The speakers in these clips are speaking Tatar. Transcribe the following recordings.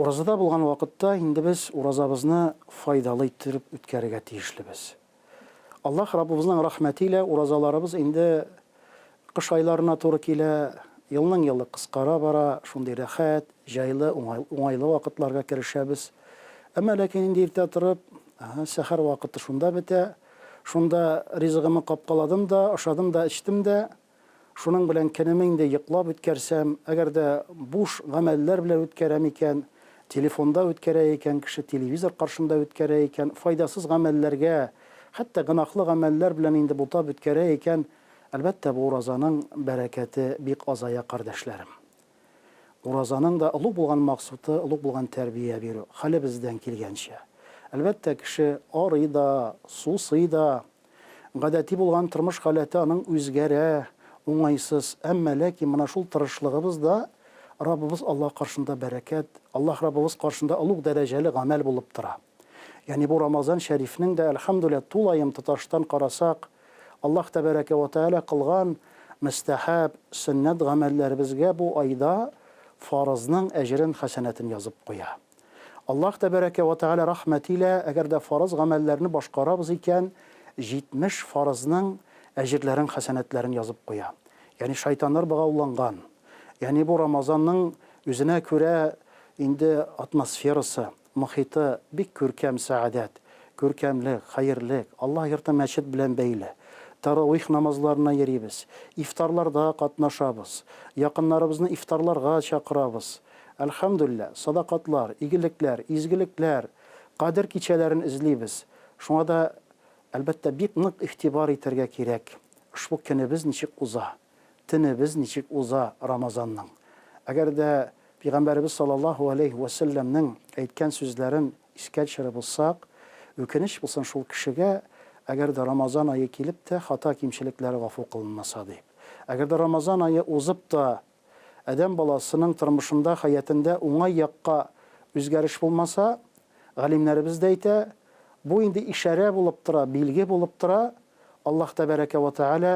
Уразада булган вакытта инде без уразабызны файдалы иттереп үткәрергә тиешлебез. Аллаһ Раббыбызның рәхмәте илә уразаларыбыз инде кыш айларына туры килә, елның елы кыскара бара, шундый рәхәт, җайлы, уңайлы вакытларга керешәбез. Әмма ләкин инде иртә торып, сәхәр вакыты шунда бетә, шунда ризыгымы капкаладым да, ашадым да, эчтем дә, Шуның белән көнемне инде йоклап үткәрсәм, әгәр дә буш гамәлләр белән үткәрәм икән, телефонда үткәрә икән кеше, телевизор каршында үткәрә икән, файдасыз гамәлләргә, хәтта гөнаһлы гамәлләр белән инде бутап үткәрә икән, әлбәттә, бу уразаның бәрәкәте бик азая, кардәшләрем. Уразаның да олуг булган максуты, олуг булган тәрбия бирү, хәлебездән килгәнчә. Әлбәттә, кеше арый да, сусый да. Гадәти булган тормыш халәте аның үзгәрә, уңайсыз. Әмма ләкин менә шул тырышлыгыбыз да Раббыбыз Аллаһ каршында бәрәкәт, Аллаһ Раббыбыз каршында олуг дәрәҗәле гамәл булып тора. Ягъни бу Рамазан шәрифнең дә, әлхәмдүлилләһ, тулаем тоташтан карасак, Аллаһ тәбәрәкә вә тәгалә кылган мөстәхәб, сөннәт гамәлләребезгә бу айда фарызның әҗерен, хәсәнәтен язып куя. Аллаһ тәбәрәкә вә тәгалә рәхмәте илә, әгәр дә фарыз гамәлләрне башкарабыз икән, 70 фарызның әҗерләрен, хәсәнәтләрен язып куя. Ягъни шайтаннар богауланган. Ягъни бу Рамазанның үзенә күрә инде атмосферасы, Мохиты бик күркәм сәгадәт, күркәмлек, хәерлек, Аллаһ йорты мәчет белән бәйле. Таравих намазларына йөрибез, ифтарларда катнашабыз, якыннарыбызны ифтарларга чакырабыз. Әлхәмдүлилләһ, садакатлар, игелекләр, изгелекләр, Кадер кичәләрен эзлибез. Шуңа да, әлбәттә, бик нык игътибар итәргә кирәк, ошбу көнебез ничек уза. Төнебез ничек уза Рамазанның? Әгәр дә Пәйгамбәребез саллаллаһу аләйһи вә сәлләмнең әйткән сүзләрен искә төшереп узсак, үкенеч булсын шул кешегә, әгәр дә Рамазан ае килеп тә хата-кимчелекләре гафу кылынмаса дип. Әгәр дә Рамазан ае узып та адәм баласының тормышында, хәятендә уңай якка үзгәреш булмаса, галимнәребез дә әйтә, бу инде ишарә булып тора, билге булып тора, Аллаһ тәбәрәкә вә тәгалә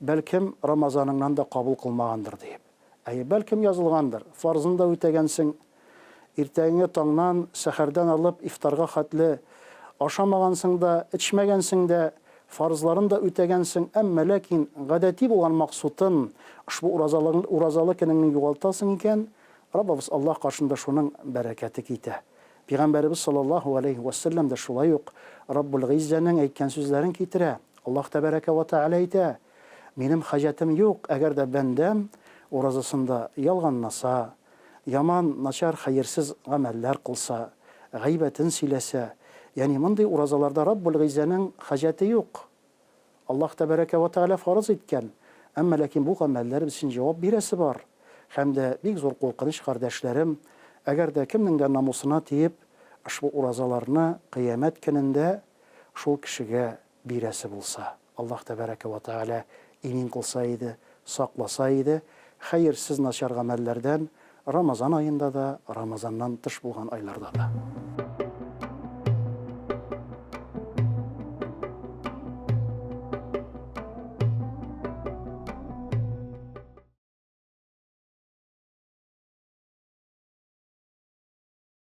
Бәлкем, Рамазаныңнан да кабул кылмагандыр, диеп. Әйе, бәлкем, язылгандыр. Фарзын да үтәгәнсең. Иртәнге таңнан, сәхәрдән алып, ифтарга хәтле ашамагансың да, эчмәгәнсең дә, фарызларын да үтәгәнсең, әмма ләкин гадәти булган максутын, ошбу уразалыгың, уразалы көнеңне югалтасың икән, Раббыбыз Аллаһ каршында шуның бәрәкәте китә. Пәйгамбәребез саллаллаһу галәйһи вә сәлләм дә шулай ук Раббул Гыйззәнең әйткән сүзләрен китерә, Аллаһ тәбәрәкә вә тәгалә әйтә, Минем хаҗәтем юк, әгәр дә бәндәм уразасында ялганласа, яман, начар, хәерсез гамәлләр кылса, гайбәтен сөйләсә, ягъни мондый уразаларда Раббул Гыйззәнең хаҗәте юк. Аллаһ тәбәрәкә вә тәгалә фарыз иткән, әмма ләкин бу гамәлләребез өчен җавап бирәсе бар. Һәм дә бик зур куркыныч, кардәшләрем, әгәр дә кемнең дә намусына тиеп, ошбу уразаларны кыямәт көнендә шул кешегә бирәсе булса, Аллаһ тәбәрәкә вә тәгалә имин кылса иде, сакласа иде, хәерсез начар гамәлләрдән Рамазан аенда да, Рамазаннан тыш булган айларда да.